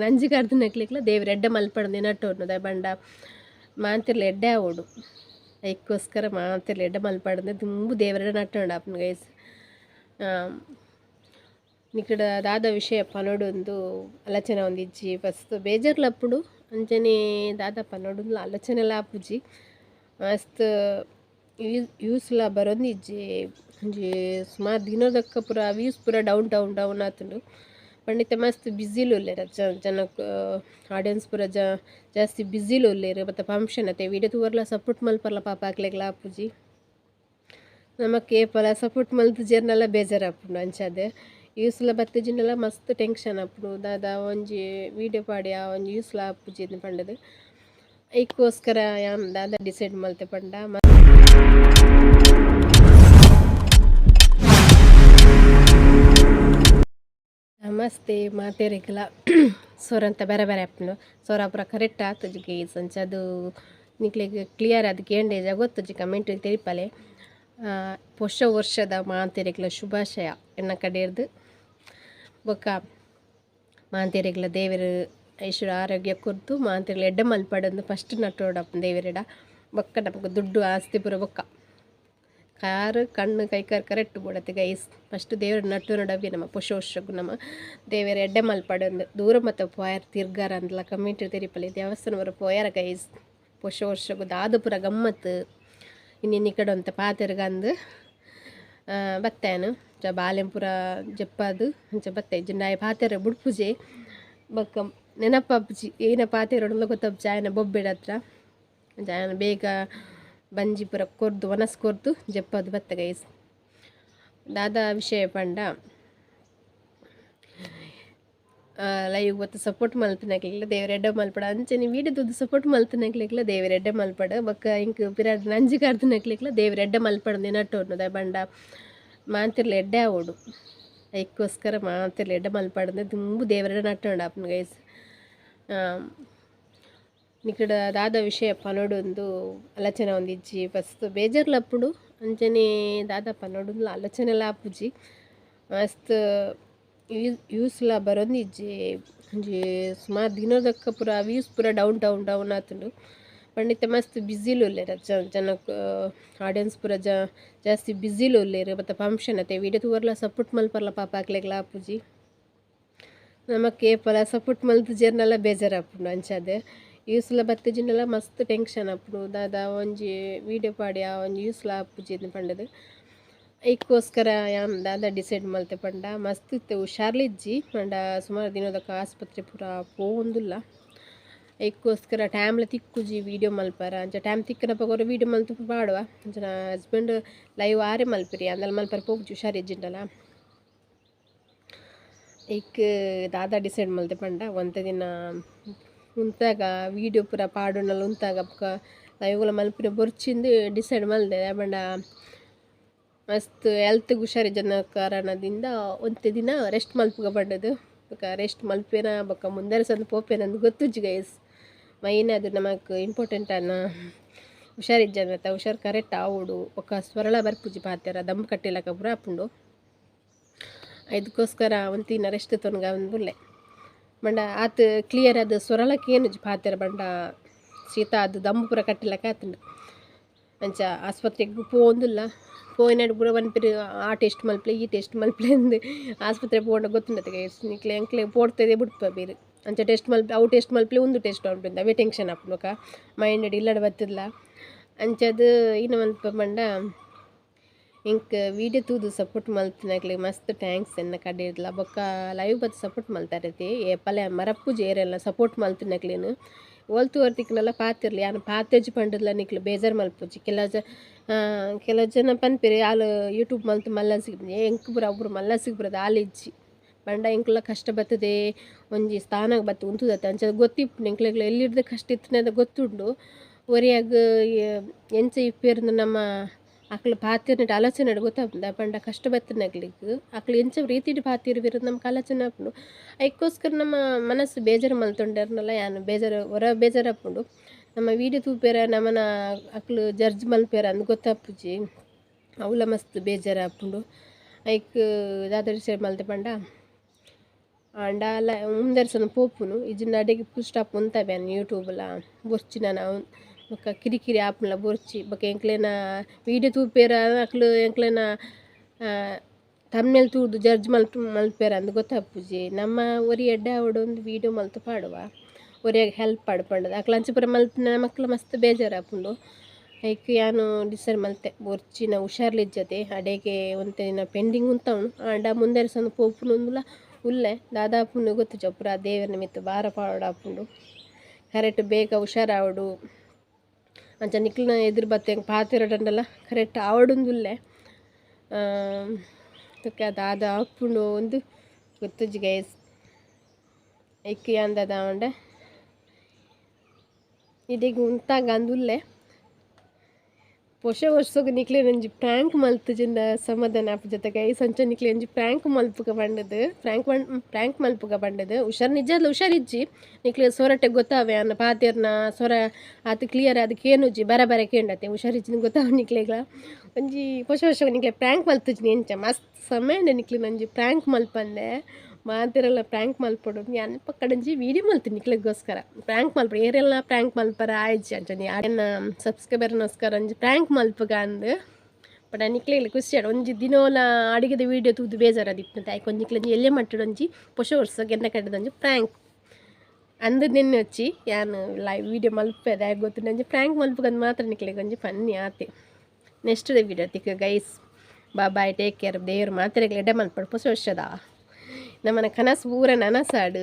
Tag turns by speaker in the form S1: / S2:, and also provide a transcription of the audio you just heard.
S1: ನಂಜಿ ಕರ್ದಿನಕ್ಲೆಗ್ಲ ದೇವೆರ್ ಎಡ್ಡೆ ಮಲ್ಪಡ್ ನಟ್ಟೊನುದ ಪಂಡ ಮಾಂತಿರ್ಲ ಎಡ್ಡೆ ಆವೊಡು ಐಕ್ಕೋಸ್ಕರ ಮಾಂತಿರ್ಲ ಎಡ್ಡೆ ಮಲ್ಪಡ್ ದುಂಬು ದೇವೆರೆಡ ನಟ್ಟೊಂಡು ಆಪುಂಡು ಗೈಸ್. ನಿಕಡ ದಾದ ವಿಷಯ ಪನೊಡೊಂದು ಆಲೋಚನೆ ಒಂದಿಜ್ಜಿ ಫಸ್ಟ್ ಬೇಜಾರ್ಲಪ್ಪುಂಡು ಅಂಚನೆ ದಾದ ಪನೊಡುಂದು ಆಲೋಚನೆಲ ಆಪುಜಿ ಮಸ್ತ್ ಯೂಸ್ಲ ಬರೊಂದಿಜ್ಜಿ ಒಂಜಿ ಸುಮಾರು ದಿನದಕ್ಕ ಪೂರ ವ್ಯೂಸ್ ಪೂರ ಡೌನ್ ಡೌನ್ ಡೌನ್ ಆತುಂಡು ಪಂಡ ಇತ್ತೆ ಮಸ್ತ್ ಬ್ಯುಸಿಲು ಉಲ್ಲೆರ್ ಜನಕ್ ಆಡಿಯನ್ಸ್ ಪೂರ ಜಾಸ್ತಿ ಬ್ಯುಸಿಲು ಉಲ್ಲೆರ್ ಬೊತ್ತ ಫಂಕ್ಷನ್ ಅತೆ ವೀಡಿಯೋ ತೂವರ್ಲ ಸಪೋರ್ಟ್ ಮಲ್ಪರ್ಲ ಪಾಪ ಅಕ್ಲೆಗ್ಲ ಆಪುಜಿ ನಮಕ್ ಏಪಲ ಸಪೋರ್ಟ್ ಮಲ್ತುಜೆರ್ಂಡಲ ಬೇಜಾರಾಪುಂಡು ಅಂಚಾದ್ ಯೂಸ್ಲ ಬತ್ತಿಜಿಂಡಲ ಮಸ್ತ್ ಟೆನ್ಷನ್ ಆಪುಂಡು ದಾದ ಒಂಜಿ ವೀಡಿಯೋ ಪಾಡ್ಯ ಒಂಜಿ ಯೂಸ್ಲ ಆಪುಜಿ ಪಂಡುದು ಐಕ್ಕೋಸ್ಕರ ಯಾನ್ ದಾದ ಡಿಸೈಡ್ ಮಲ್ತೆ ಪಂಡ. ನಮಸ್ತೆ ಮಾತೆರೆಗ್ಲ ಸೊರಂತ ಬೇರೆ ಬೇರೆ ಆಪುಂಡು ಸೊರ ಪೂರ ಕರೆಕ್ಟ್ ಆತುಜಿ ಗೈಸ್ ಅಂಚಾದ್ ನಿಕ್ಲೆಗ್ ಕ್ಲಿಯರ್ ಆದ್ ಕೇಂಡೇಜ ಗೊತ್ತುಜಿ ಕಮೆಂಟ್ ತೆರಿಪಾಲೆ. ಪೊಸ ವರ್ಷದ ಮಾತೆರೆಗ್ಲ ಶುಭಾಶಯ ಎನ್ನ ಕಡೆರ್ದ್ ಬೊಕ್ಕ ಮಾತೆರೆಗ್ಲ ದೇವೆರ್ ಐಶ್ವರ್ಯ ಆರೋಗ್ಯ ಕೊರ್ದು ಮಾತೆರ್ಲ ಎಡ್ಡೆ ಮಲ್ಪಡಂದು ಫಸ್ಟ್ ನಟ್ಟೊಡಾಪುಂಡು ದೇವೆರೆಡ ಬೊಕ್ಕ ನಮಕ್ ದುಡ್ಡು ಆಸ್ತಿ ಪೂರ ಬೊಕ್ಕ ಕಾರ್ ಕಣ್ಣು ಕೈಕಾರ್ ಕರೆಕ್ಟ್ ಬೋಡತ್ತೆ ಗೈಸ್. ಫಸ್ಟ್ ದೇವೆರ್ ನಟ್ಟೊನೊಡವ್ವೆ ನಮ ಪೊಸ ವರ್ಷಗ್ ನಮ ದೇವೆರ್ ಎಡ್ಡೆ ಮಲ್ಪಡಂದು ದೂರ ಮತ ಪೋಯರ್ ತಿರ್ಗಾರ ಅಂದ್ಲ ಕಮೆಂಟ್ ತೆರಿಪಲೆ. ದೇವಸ್ಥಾನ ಪೂರ ಪೋಯರ ಗೈಸ್ ಪೊಸ ವರ್ಷಗ್ ದಾದ ಪೂರ ಗಮ್ಮತ್ ಇನಿ ಕಡೆ ಒಂತೆ ಪಾತೆರ್ಗಂದು ಬತ್ತೇನು ಅಂಚ ಬಾಲೆನ್ ಪೂರ ಜಪ್ಪಾದ್ ಅಂಚ ಬತ್ತೆ ಇಜ್ಜಿಂಡ ಆಯೆ ಪಾತೆರ ಬುಡ್ಪುಜೆ ಬೊಕ್ಕ ನೆನಪಾಪುಜಿ ಏನ ಪಾತೆರೊಡುಂದು ಗೊತ್ತಾಪುಜಿ ಆಯನ ಬೊಬ್ಬೆಡ್ ಹತ್ರ ಅಂಚ ಆಯನ ಬೇಗ ಬಂಜಿ ಪೂರ ಕೊರ್ದು ವನಸ್ ಕೊರ್ದು ಜಪ್ಪಾದ್ ಬತ್ತೆ ಗೈಸ್. ದಾದ ವಿಷಯ ಪಂಡ ಲೈವ್ ಬತ್ತ್ ಸಪೋರ್ಟ್ ಮಲ್ತಿನಕ್ಲೆಗ್ಲ ದೇವೆರ್ ಎಡ್ಡೆ ಮಲ್ಪಡ್ ಅಂಚನೆ ವೀಡಿಯೋ ತೂದು ಸಪೋರ್ಟ್ ಮಲ್ತಿನಕ್ಲೆಗ್ಲ ದೇವೆರ್ ಎಡ್ಡೆ ಮಲ್ಪಡ್ ಬೊಕ್ಕ ಎಂಕ್ ಪಿರಾಡ್ ನಂಜಿ ಕರ್ದಿನಕ್ಲೆಗ್ಲ ದೇವೆರ್ ಎಡ್ಡೆ ಮಲ್ಪಡ್ ನಟ್ಟೊನುದ ಪಂಡ ಮಾಂತಿರ್ಲ ಎಡ್ಡೆ ಆವೊಡು ಐಕ್ಕೋಸ್ಕರ ಮಾಂತಿರ್ಲ ಎಡ್ಡೆ ಮಲ್ಪಡ್ ದುಂಬು ದೇವೆರೆಡ ನಟ್ಟೊಂಡು ಆಪುಂಡು ಗೈಸ್. ನಿಕಡ ದಾದ ವಿಷಯ ಪನೊಡುಂದು ಆಲೋಚನೆ ಒಂದಿಜ್ಜಿ ಫಸ್ಟ್ ಬೇಜಾರ್ಲಪ್ಪುಂಡು ಅಂಚನೆ ದಾದ ಪನೊಡುಂದು ಆಲೋಚನೆಲ ಆಪುಜಿ ಮಸ್ತ್ ಯೂಸ್ಲ ಬರೊಂದಿಜ್ಜಿ ಒಂಜಿ ಸುಮಾರು ದಿನದಕ್ಕ ಪೂರ ವ್ಯೂಸ್ ಪೂರ ಡೌನ್ ಡೌನ್ ಡೌನ್ ಆತುಂಡು ಪಂಡ ಇತ್ತೆ ಮಸ್ತ್ ಬ್ಯುಸಿಲು ಉಲ್ಲೆರ್ ಜನಕ್ ಆಡಿಯನ್ಸ್ ಪೂರ ಜಾಸ್ತಿ ಬ್ಯುಸಿಲು ಉಲ್ಲೆರ್ ಬೊತ್ತ ಫಂಕ್ಷನ್ ಅತೆ ವೀಡಿಯೋ ತೂವರ್ಲ ಸಪೋರ್ಟ್ ಮಲ್ಪರ್ಲ ಪಾಪ ಅಕ್ಲೆಗ್ಲ ಆಪುಜಿ ನಮಕ್ ಏಪಲ ಸಪೋರ್ಟ್ ಮಲ್ತುಜೆರ್ಂಡಲ ಬೇಜಾರಾಪುಂಡು ಅಂಚಾದ್ ಯೂಸ್ಲ ಬತ್ತಿಜಿಂಡಲ ಮಸ್ತ್ ಟೆನ್ಷನ್ ಆಪುಂಡು ದಾದ ಒಂಜಿ ವೀಡಿಯೋ ಪಾಡ್ಯ ಒಂಜಿ ಯೂಸ್ಲ ಆಪುಜಿ ಪಂಡುದು ಐಕ್ಕೋಸ್ಕರ ಯಾನ್ ದಾದ ಡಿಸೈಡ್ ಮಲ್ತೆ ಪಂಡ ಮಸ್ತ್ ಇತ್ತೆ ಹುಷಾರ್ಲಿಜ್ಜಿ ಪಂಡ ಸುಮಾರು ದಿನದಕ್ಕ ಆಸ್ಪತ್ರೆ ಪೂರ ಪೋವೊಂದುಲ್ಲ ಐಕ್ಕೋಸ್ಕರ ಟೈಮ್ಲ ತಿಕ್ಕುಜಿ ವೀಡಿಯೋ ಮಲ್ಪರ ಅಂಚ ಟೈಮ್ ತಿಕ್ಕನಪಗ ಒರ ವೀಡಿಯೋ ಮಲ್ತ್ ಪಾಡುವ ಅಂಚ ಹಸ್ಬೆಂಡ್ ಲೈವ್ ಆರೆ ಮಲ್ಪೆರ್ ಅಂದಲ ಮಲ್ಪರ ಪೋಪುಜಿ ಹುಷಾರಿಜ್ಜಿಂಡಲ ಐಕ್ ದಾದ ಡಿಸೈಡ್ ಮಲ್ತೆ ಪಂಡ ಒಂತೆ ದಿನ ಉಂತಾಗ ವೀಡಿಯೋ ಪೂರ ಪಾಡುನಲ ಉಂತಾಗ ಬೊಕ ಲೈವ್ಲ ಮಲ್ಪುನ ಬೊರ್ಚಿಂದ್ ಡಿಸೈಡ್ ಮಲ್ದೆ ಪಂಡ ಮಸ್ತ್ ಹೆಲ್ತ್ ಹುಷಾರಿಜ್ಜಂದಿನ ಕಾರಣದಿಂದ ಒಂತೆ ದಿನ ರೆಸ್ಟ್ ಮಲ್ಪುಗ ಪಂಡುದು ಬೊಕ ರೆಸ್ಟ್ ಮಲ್ಪುವೆನ ಬೊಕ ಮುಂದುವರ್ಸೊಂದು ಪೋಪೆನ ಅಂದ್ ಗೊತ್ತುಜ್ಜಿ ಗೈಸ್. ಮೈನ್ ಅದು ನಮಕ್ ಇಂಪಾರ್ಟೆಂಟ್ ಅನ್ನ ಹುಷಾರಿಜ್ಜಂಡತ ಹುಷಾರ್ ಕರೆಕ್ಟ್ ಆವೊಡು ಬೊಕ ಸ್ವರಲ ಬರ್ಪುಜಿ ಪಾತೆರ ದಮ್ಮು ಕಟ್ಟಿಲಕ ಪೂರ ಆಪುಂಡು ಐದಕ್ಕೋಸ್ಕರ ಒಂತೆ ದಿನ ರೆಸ್ಟ್ ದೆತೊನುಗ ಅಂದ್ ಪಂಡ ಆತ್ ಕ್ಲಿಯರ್ ಆದ್ ಸ್ವರಲ ಕೇನುಜಿ ಪಾತೆರ ಪಂಡ ಶೀತ ಆದ್ ದಮ್ಮು ಪೂರ ಕಟ್ಟಿಲಕ ಆತುಂಡು ಅಂಚ ಆಸ್ಪತ್ರೆಗ್ ಪೋವೊಂದುಲ್ಲ ಪೋಯಿನಡ್ ಪೂರ ಪನ್ಪೆರ್ ಆ ಟೆಸ್ಟ್ ಮಲ್ಪುಲೆ ಈ ಟೆಸ್ಟ್ ಮಲ್ಪುಲೆ ಅಂದ್ ಆಸ್ಪತ್ರೆ ಪೋಂಡ ಗೊತ್ತುಂಡತೆ ಗೈಸ್ ನಿಕ್ಲೆ ಎಂಕ್ಲೆ ಪೋಡ್ತದೆ ಬುಡ್ಪ ಬೇರೆ ಅಂಚ ಟೆಸ್ಟ್ ಮಲ್ಪೆ ಅವು ಟೆಸ್ಟ್ ಮಲ್ಪುಲೆ ಉಂದು ಟೆಸ್ಟ್ ಮಲ್ಪುಲೆ ಅವೇ ಟೆನ್ಷನ್ ಆಪುಂಡು ಬೊಕ ಮೈಂಡ್ ಇಲ್ಲಡ್ ಬತ್ತುದ್ಲ ಅಂಚಾದ್ ಈನ ಮನ್ಪ ಪಂಡ ಎಂಕ್ ವೀಡಿಯೋ ತೂದು ಸಪೋರ್ಟ್ ಮಲ್ತಿನಕ್ಲೆಗ್ ಮಸ್ತ್ thanks ಎನ್ನ ಕಡೆರ್ದ್ಲ ಬೊಕ್ಕ ಲೈವ್ ಬತ್ತ್ ಸಪೋರ್ಟ್ ಮಲ್ತಾರತೆ ಏಪಲ ಮರಪ್ಪುಜಿ ಏರೆಲ್ಲ ಸಪೋರ್ಟ್ ಮಲ್ತಿನಕ್ಲೆನ್ ಓಲ್ ತೂವರೆ ತಿಕ್ಕುನಲ ಪಾತೆರ್ಲೆ ಯಾನ್ ಪಾತೆರ್ಜಿ ಪಂಡುದ್ಲ ನಿಕ್ಲು ಬೇಜಾರ್ ಮಲ್ಪೊಚಿ ಕೆಲವು ಜನ ಪನ್ಪೆರ್ ಆಲ್ ಯೂಟ್ಯೂಬ್ ಮಲ್ತ್ ಮಲ್ಲ ಸಿಗ್ಬ ಎಂಕ್ ಪೂರ ಅವು ಪೂರ ಮಲ್ಲ ಸಿಗ್ಬುರ ದಾಲ ಇಜ್ಜಿ ಪಂಡ ಎಂಕ್ಲ ಕಷ್ಟ ಬತ್ತದೆ ಒಂಜಿ ಸ್ಥಾನಗ್ ಬತ್ತ್ ಉಂತುದತೆ ಅಂಚ ಗೊತ್ತಿಪ್ಪುಂಡು ಎಂಕ್ಲೆಗ್ಲ ಎಲ್ಲಿರ್ದ್ ಕಷ್ಟ ಇತ್ತಿನದ ಗೊತ್ತುಂಡು ಒರಿಯಗ್ ಎಂಚ ಇಪ್ಪೆರ್ಂದ್ ನಮ ಅಕ್ಲ್ ಪಾತೆರ್ನೆಟ್ ಆಲೋಚನೆಡ್ ಗೊತ್ತಾಪುಂಡು ಪಂಡ ಕಷ್ಟ ಬತ್ತಿನಕ್ಲೆಗ್ ಅಕ್ಲ್ ಎಂಚ ರೀತಿಡ್ ಪಾತೆರುವೆರ್ ನಮಕ್ ಆಲೋಚನೆ ಆಪುಂಡು ಐಕೋಸ್ಕರ ನಮ್ಮ ಮನಸ್ಸು ಬೇಜಾರ್ ಮಲ್ತೊಂಡೆರ್ಂಡಲ ಯಾನ್ ಬೇಜಾರ್ ಒರ ಬೇಜಾರ್ ಆಪುಂಡು ನಮ್ಮ ವೀಡಿಯೋ ತೂಪೆರ ನಮನ ಅಕ್ಲ್ ಜಡ್ಜ್ ಮಲ್ಪೆರ ಅಂದ್ ಗೊತ್ತಾಪುಜಿ ಅವ್ಲ ಮಸ್ತ್ ಬೇಜಾರ್ ಆಪುಂಡು ಐಕ್ ದಾದ ಡಿಸೈಡ್ ಮಲ್ತೆ ಪಂಡ ಆಂಡ ಮುಂದರ್ಸನ ಪೋಪುನು ಇಜ್ಜಿಂಡ ಅಡೆಗ್ ಫುಲ್ ಸ್ಟಾಪ್ ಉಂತವೆ ಯೂಟ್ಯೂಬ್ಲ ಬೊರ್ಚಿ ನನ ಬೊಕ ಕಿರಿಕಿರಿ ಆಪುಂಡ ಬೊರ್ಚಿ ಬೊಕ ಎಂಕ್ಲೆನ ವೀಡಿಯೋ ತೂಪೆರ್ ಅಕ್ಲು ಎಂಕ್ಲೆನ ತಮ್ನೇಲ್ ತೂದು ಜಡ್ಜ್ ಮಲ್ಪೆರ್ ಅಂದ್ ಗೊತ್ತಾಪುಜಿ. ನಮ್ಮ ಒರಿ ಎಡ್ಡೆ ಆವೊಡು ಒಂದು ವೀಡಿಯೋ ಮಲ್ತ್ ಪಾಡುವ ಒರಿಯಗ್ ಹೆಲ್ಪ್ ಆಡ್ ಪಂಡುದು ಅಕ್ಲ್ ಅಂಚ ಪೂರ ಮಲ್ಪುನ ನಮಕ್ಲ ಮಸ್ತ್ ಬೇಜಾರಾಪುಂಡು. ಐಕ್ ಯಾನ್ ಡಿಸೈಡ್ ಮಲ್ತೆ ಬೊರ್ಚಿನ ಹುಷಾರ್ಲಿಜ್ಜತೆ ಅಡೆಗೆ ಒಂತೆ ದಿನ ಪೆಂಡಿಂಗ್ ಉಂತವುಂಡು. ಆಂಡ ಮುಂದೆರ್ಸನ ಪೋಪುನುಂದುಲ ಉಲ್ಲೆ ದಾದಾಪುಂಡು ಗೊತ್ತುಜ ಪೂರ ದೇವೆರ್ನ ಮಿತ್ತ್ ಭಾರ ಪಾಡೊಡಾಪುಂಡು. ಕರೆಕ್ಟ್ ಬೇಗ ಹುಷಾರಾವೊಡು ಅಂಚ ನಿಕ್ಲ್ನ ಎದುರು ಬತ್ತೆ ಪಾತೆರೊಡಂಡಲ ಕರೆಕ್ಟ್ ಆವೊಡುಂದುಲ್ಲೆ. ತುಕ ದಾದ ಆಪುಂಡು ಉಂದು ಗೊತ್ತುಜಿ ಗೈಸ್. ಐಕ್ ಯಾನ್ ದಾದ ಪಂಡ ಇಡೆಗ್ ಉಂತಾಗ ಅಂದುಲ್ಲೆ. ಪೊಸ ವರ್ಷಗ್ ನಿಕ್ಲೆನ ಒಂಜಿ ಪ್ರ್ಯಾಂಕ್ ಮಲ್ತುಜಿಂಡ ಸಮಾಧಾನ ಆಪುಜತ ಗೈಸ್. ಅಂಚ ನಿಕ್ಲೆ ಒಂಜಿ ಪ್ರ್ಯಾಂಕ್ ಮಲ್ಪುಗ ಪಂಡುದು ಪ್ರ್ಯಾಂಕ್ ಮಲ್ಪುಗ ಪಂಡುದು ಹುಷಾರ್ ನಿಜಾದ್ಲ ಹುಷಾರಿಜ್ಜಿ ನಿಕ್ಲೆ ಸೊರಟೆ ಗೊತ್ತಾವೆ ಅನ್ನ ಪಾತೆರ್ನ ಸೊರ ಆತ್ ಕ್ಲಿಯರ್ ಆದ್ ಕೇನುಜಿ ಬರ ಬರ ಕೇಂಡತೆ ಹುಷಾರಿಜ್ಜಿ ಗೊತ್ತಾವ ನಿಕ್ಲೆಗ್ಲ. ಒಂಜಿ ಪೊಸ ವರ್ಷಗ್ ನಿಕ್ಲೆ ಪ್ರ್ಯಾಂಕ್ ಮಲ್ತುಜಿನಿ ಎಂಚ ಮಸ್ತ್ ಸಮಯ ನಿಕ್ಲೆನ ಒಂಜಿ ಪ್ರ್ಯಾಂಕ್ ಮಲ್ಪಂದೆ ಮಾತೆರೆಲ್ಲ ಪ್ರ್ಯಾಂಕ್ ಮಲ್ಪೊಡು ಯಾನ್ ಪಕ್ಕಡೊಂಜಿ ವೀಡಿಯೋ ಮಲ್ತೀನಿ ನಿಕ್ಲೆಗೋಸ್ಕರ ಪ್ರ್ಯಾಂಕ್ ಮಲ್ಪೊಡು ಏರೆಲ್ಲ ಪ್ರ್ಯಾಂಕ್ ಮಲ್ಪರ ಆಯ್ಜಿ ಅಂಚ ಎನ್ನ ಸಬ್ಸ್ಕ್ರೈಬರ್ನೋಸ್ಕರ ಒಂಜಿ ಪ್ರ್ಯಾಂಕ್ ಮಲ್ಪುಗ ಅಂದ್. ಬಟ್ ನಿಕ್ಲೆಗ್ಲ ಖುಷಿ ಆಡ್ ಒಂಜಿ ದಿನೋಲ ಅಡಿಗೆದ ವೀಡಿಯೋ ತೂದು ಬೇಜಾರಾದಿಪ್ಪುನ ಐಕ್ ಒಂಜಿ ನಿಕ್ಲೆ ಒಂಜಿ ಎಲ್ಯ ಮಟ್ಟಡ್ ಒಂಜಿ ಪೊಸ ವರ್ಷಗ್ ಎನ್ನ ಕಡೆದ ಒಂಜಿ ಪ್ರ್ಯಾಂಕ್ ಅಂದ್ ನೆನ್ನೊಚ್ಚಿ ಯಾನ್ ಲೈವ್ ವೀಡಿಯೋ ಮಲ್ಪೆ ದಾಯೆ ಗೊತ್ತುಂಡು ಒಂಜಿ ಪ್ರ್ಯಾಂಕ್ ಮಲ್ಪುಗಂದ್ ಮಾತ್ರ ನಿಕ್ಲೆಗ್ ಒಂಜಿ ಫನ್ನಿ ಆತೆ. ನೆಕ್ಸ್ಟ್ ವೀಡಿಯೋ ತಿಕ್ಕ ಗೈಸ್. Bye take care. ದೇವರು ಮಾತೆರೆಗ್ಲ ಎಡ್ಡೆ ಮಲ್ಪಡು ಪೊಸ ವರ್ಷದ ನಮ್ಮನ ಕನಸು ಪೂರ ನನಸಾಡು.